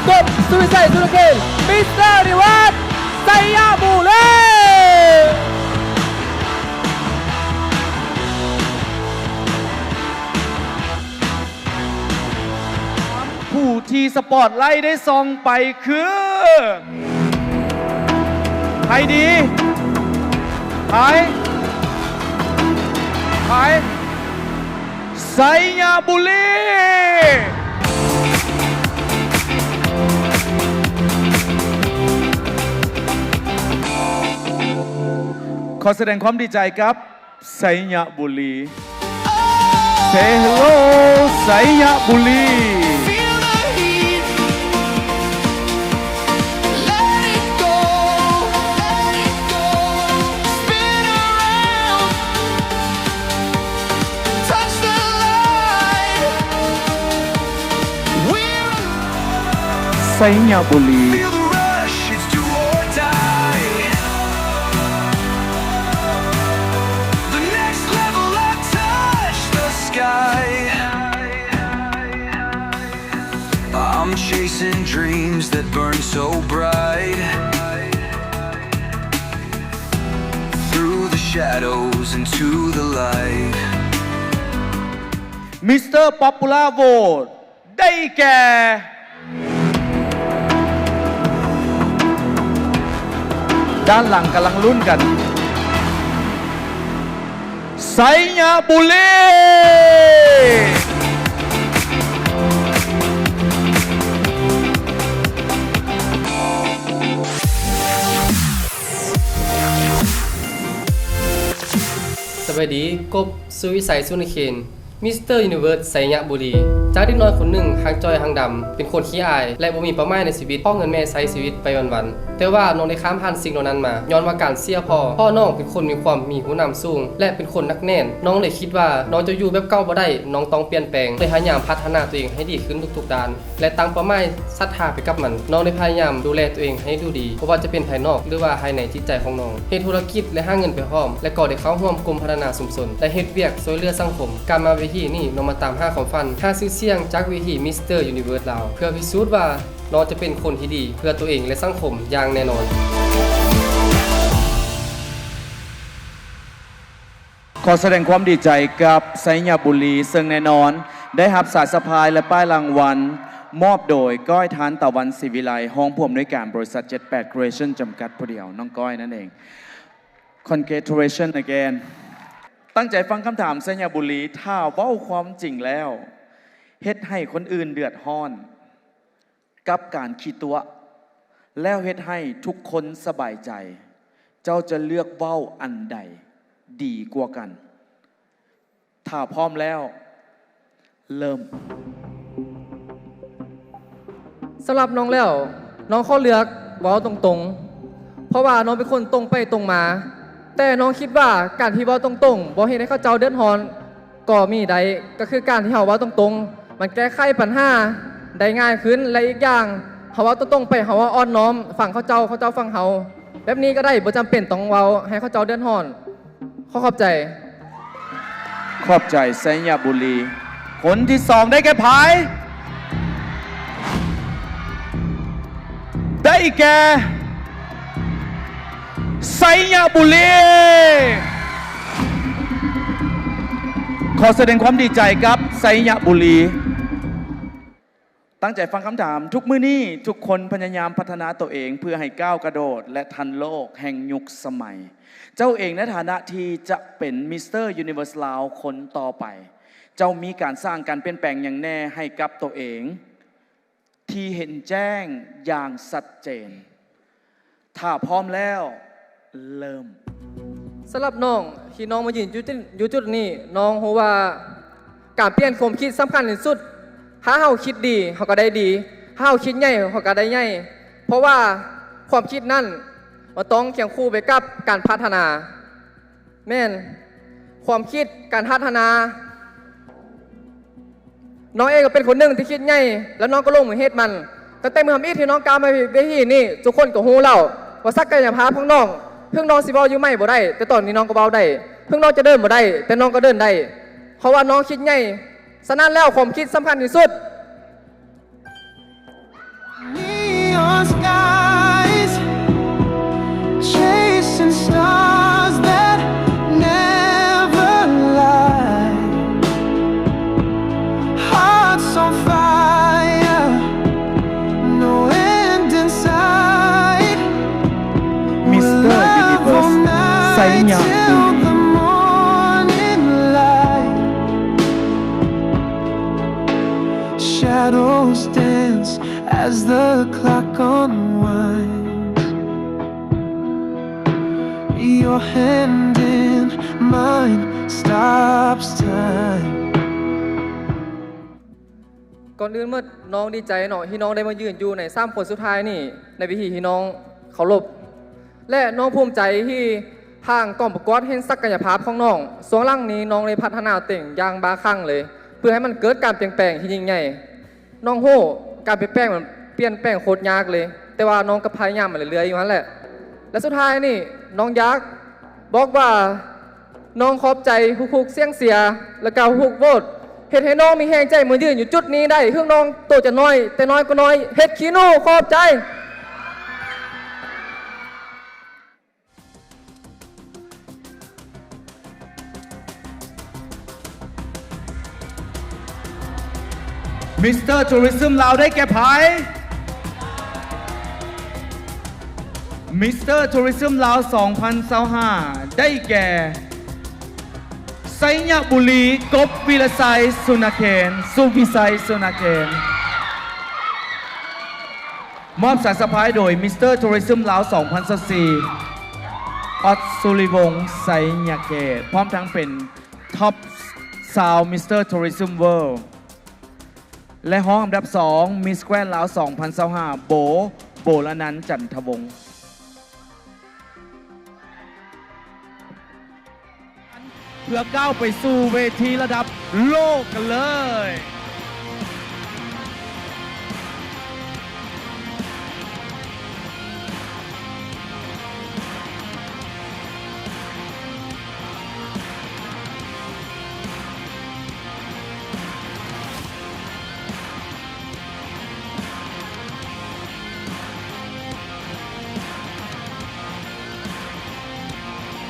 ກົບ ສຸວິໄສ ສຸນເຄນ ມິສເຕີ ນິເວີດ ໄຊຍະບູລີ. ຜູ້ທີ່ສະປອດໄລໄດ້ສ່ອງໄປຄື ໃຜດີ? ໃຜ? ໃຜ? ໄຊຍະບູລີ. ຂໍສະແດງຄວາມດີໃຈກັບ ໄຊຍະບູລີ. Say hello ໄຊຍະບູລີ. ໄຊຍະບູລີ. Feel the rush, it's do or die. The next level, I touch the sky. I'm chasing dreams that burn so bright. Through the shadows into the light. ມິສເຕີ Popular Vote ໄດ້ແກ່ ດ້ານຫຼັງກຳລັງລຸ້ນກັນ ໄຊຍະບູລີ. ສະບາຍດີ ກົບ ສຸວິໄສ ສຸນເຄນ ມິສເຕີ Universe ໄຊຍະບູລີ. ຈາກເດັກນ້ອຍຄົນໜຶ່ງ ຮ່າງຈ່ອຍຮ່າງດຳ ເປັນຄົນຂີ້ອາຍ ແລະ ບໍ່ມີເປົ້າໝາຍໃນຊີວິດ, ຂໍເງິນແມ່ໃຊ້ຊີວິດໄປວັນໆ. ແຕ່ວ່ານ້ອງໄດ້ຂ້າມຜ່ານສິ່ງເຫຼົ່ານັ້ນມາ ຍ້ອນວ່າການເສຍພໍ່. ເພາະນ້ອງເປັນຄົນມີຄວາມມີຜູ້ນຳສູງ ແລະ ເປັນຄົນໜັກແໜ້ນ. ນ້ອງໄດ້ຄິດວ່ານ້ອງຈະຢູ່ແບບເກົ່າບໍ່ໄດ້, ນ້ອງຕ້ອງປ່ຽນແປງ. ໄດ້ພະຍາຍາມພັດທະນາຕົວເອງໃຫ້ດີຂຶ້ນທຸກໆດ້ານ ແລະ ຕັ້ງເປົ້າໝາຍສັດທາໄປກັບມັນ. ນ້ອງໄດ້ພະຍາຍາມດູແລຕົວເອງໃຫ້ດູດີ, ບໍ່ວ່າຈະເປັນພາຍນອກ ຫຼືວ່າພາຍໃນຈິດໃຈຂອງນ້ອງ. ເຮັດທຸລະກິດ ແລະ ຫາເງິນໄປພ້ອມ, ແລະ ກໍໄດ້ເຂົ້າຮ່ວມກຸ່ມພັດທະນາຊຸມຊົນ ແລະ ເຮັດວຽກຊ່ວຍເຫຼືອສັງຄົມ. ການມາເວທີນີ້, ນ້ອງມາຕາມຫາຄວາມຝັນ, ຫາຊື່ສຽງຈາກເວທີ Mister Universe ລາວ, ເພື່ອພິສູດວ່ານ້ອງຈະເປັນຄົນທີ່ດີເພື່ອຕົວເອງ ແລະ ສັງຄົມຢ່າງແນ່ນອນ. ຂໍສະແດງຄວາມດີໃຈກັບໄຊຍະບູລີ, ເຊິ່ງແນ່ນອນໄດ້ຮັບສາຍສະພາຍ ແລະ ປ້າຍລາງວັນ ມອບໂດຍກ້ອຍ ທານຕາວັນ ສີວິໄລ, ຮອງຜູ້ອຳນວຍການບໍລິສັດ ເຈັດແປດ Creation ຈຳກັດຜູ້ດຽວ, ນ້ອງກ້ອຍນັ້ນເອງ. Congratulations again. ຕັ້ງໃຈຟັງຄຳຖາມ ໄຊຍະບູລີ, ຖ້າເວົ້າຄວາມຈິງແລ້ວ ເຮັດໃຫ້ຄົນອື່ນເດືອດຮ້ອນ ກັບການຂີ້ຕົວະ ແລ້ວເຮັດໃຫ້ທຸກຄົນສະບາຍໃຈ, ເຈົ້າຈະເລືອກເວົ້າອັນໃດດີກວ່າກັນ? ຖ້າພ້ອມແລ້ວ, ເລີ່ມ. ສຳລັບນ້ອງແລ້ວ, ນ້ອງຂໍເລືອກເວົ້າຕົງໆ, ເພາະວ່ານ້ອງເປັນຄົນຕົງໄປຕົງມາ. ແຕ່ນ້ອງຄິດວ່າການທີ່ເວົ້າຕົງໆ ບໍ່ເຮັດໃຫ້ເຂົາເຈົ້າເດືອດຮ້ອນ ກໍມີໄດ້, ກໍຄືການທີ່ເຮົາເວົ້າຕົງໆ ມັນແກ້ໄຂບັນຫາໄດ້ງ່າຍຂຶ້ນ ແລະ ອີກຢ່າງ ເຮົາເວົ້າຕົງໆໄປ, ເຮົາເວົ້າອ່ອນນ້ອມ, ຟັງເຂົາເຈົ້າ, ເຂົາເຈົ້າຟັງເຮົາ, ແບບນີ້ກໍໄດ້, ບໍ່ຈຳເປັນຕ້ອງເວົ້າໃຫ້ເຂົາເຈົ້າເດືອດຮ້ອນ. ຂໍຂອບໃຈ. ຂອບໃຈ ໄຊຍະບູລີ. ຄົນທີສອງໄດ້ແກ່ໃຜ? ໄດ້ແກ່ ໄຊຍະບູລີ. ຂໍສະແດງຄວາມດີໃຈກັບໄຊຍະບູລີ. ຕັ້ງໃຈຟັງຄຳຖາມ. ທຸກມື້ນີ້ ທຸກຄົນພະຍາຍາມພັດທະນາໂຕເອງເພື່ອໃຫ້ກ້າວກະໂດດ ແລະ ທັນໂລກແຫ່ງຍຸກສະໄໝ. ເຈົ້າເອງໃນຖານະທີ່ຈະເປັນ Mister Universe ລາວ ຄົນຕໍ່ໄປ, ເຈົ້າມີການສ້າງການປ່ຽນແປງຫຍັງແດ່ໃຫ້ກັບໂຕເອງ ທີ່ເຫັນແຈ້ງຢ່າງຊັດເຈນ? ຖ້າພ້ອມແລ້ວ, ເລີ່ມ. ສຳລັບນ້ອງ, ທີ່ນ້ອງມາຢືນຢູ່ຈຸດ, ຢູ່ຈຸດນີ້, ນ້ອງຮູ້ວ່າການປ່ຽນຄວາມຄິດສຳຄັນທີ່ສຸດ. ຖ້າເຮົາຄິດດີ, ເຮົາກໍໄດ້ດີ. ຖ້າເຮົາຄິດໃຫຍ່, ເຮົາກໍໄດ້ໃຫຍ່. ເພາະວ່າຄວາມຄິດນັ້ນ, ມັນຕ້ອງຄຽງຄູ່ໄປກັບການພັດທະນາ. ແມ່ນ, ຄວາມຄິດ, ການພັດທະນາ. ນ້ອງເອງກໍເປັນຄົນໜຶ່ງທີ່ຄິດໃຫຍ່ ແລະ ນ້ອງກໍລົງມືເຮັດມັນ. ຕັ້ງແຕ່ມື້ທຳອິດທີ່ນ້ອງກ້າວມາເວທີນີ້, ທຸກຄົນກໍຮູ້ແລ້ວວ່າສັກກະຍະພາບຂອງນ້ອງ. ເຖິງນ້ອງຊິເວົ້າຢູ່ໄມບໍ່ໄດ້, ແຕ່ຕອນນີ້ນ້ອງກໍເວົ້າໄດ້. ເຖິງນ້ອງຈະເດີນບໍ່ໄດ້, ແຕ່ນ້ອງກໍເດີນໄດ້, ເພາະວ່ານ້ອງຄິດໃຫຍ່. ສະນັ້ນແລ້ວ, ຄວາມຄິດສຳຄັນທີ່ສຸດ. As the clock unwinds, your hand in mine stops time. ກ່ອນອື່ນໝົດ ນ້ອງດີໃຈເນາະ ທີ່ນ້ອງໄດ້ມາຢືນຢູ່ໃນສາມຄົນສຸດທ້າຍນີ້ ໃນເວທີທີ່ນ້ອງເຄົາລົບ ແລະ ນ້ອງພູມໃຈທີ່ທາງກອງປະກວດເຫັນສັກກະຍະພາບຂອງນ້ອງ. ຊ່ວງຫຼັງນີ້ນ້ອງໄດ້ພັດທະນາຕົວເອງຢ່າງບ້າຄັ້ງເລີຍ ເພື່ອໃຫ້ມັນເກີດການປ່ຽນແປງທີ່ຍິ່ງໃຫຍ່. ນ້ອງຮູ້ ການປ່ຽນແປງມັນປ່ຽນແປງໂຄດຍາກເລີຍ, ແຕ່ວ່ານ້ອງກໍພະຍາຍາມມາເລື້ອຍໆຢູ່ຫັ້ນແຫຼະ. ແລະ ສຸດທ້າຍນີ້ ນ້ອງຢາກບອກວ່າ ນ້ອງຂອບໃຈທຸກໆສຽງເຊຍ ແລະ ກໍທຸກໆໂຫວດ ເຮັດໃຫ້ນ້ອງມີແຮງໃຈມາຢືນຢູ່ຈຸດນີ້ໄດ້. ເຖິງນ້ອງໂຕຈະນ້ອຍ ແຕ່ນ້ອຍກໍນ້ອຍ ເຮັດຂີ້ໜູ. ຂອບໃຈ. Mister Tourism ລາວໄດ້ແກ່ໃຜ? Mister Tourism ລາວ ສອງພັນຊາວຫ້າ ໄດ້ແກ່ ໄຊຍະບູລີ ກົບ ວິລະໄຊ ສຸນະເຂນ ສຸວິໄຊ ສຸນະເຂນ. ມອບສາຍສະພາຍໂດຍ Mister Tourism ລາວ ສອງພັນຊາວສີ່ ອອດ ສຸລິວົງ ໄຊຍະເກດ ພ້ອມທັງເປັນ Top Sound Mister Tourism World ແລະ ຮອງອັນດັບສອງ Miss Grand ລາວ ສອງພັນຊາວຫ້າ ໂບ ໂບລະນັນ ຈັນທະວົງ. ເພື່ອກ້າວໄປສູ່ເວທີລະດັບໂລກກັນເລີຍ.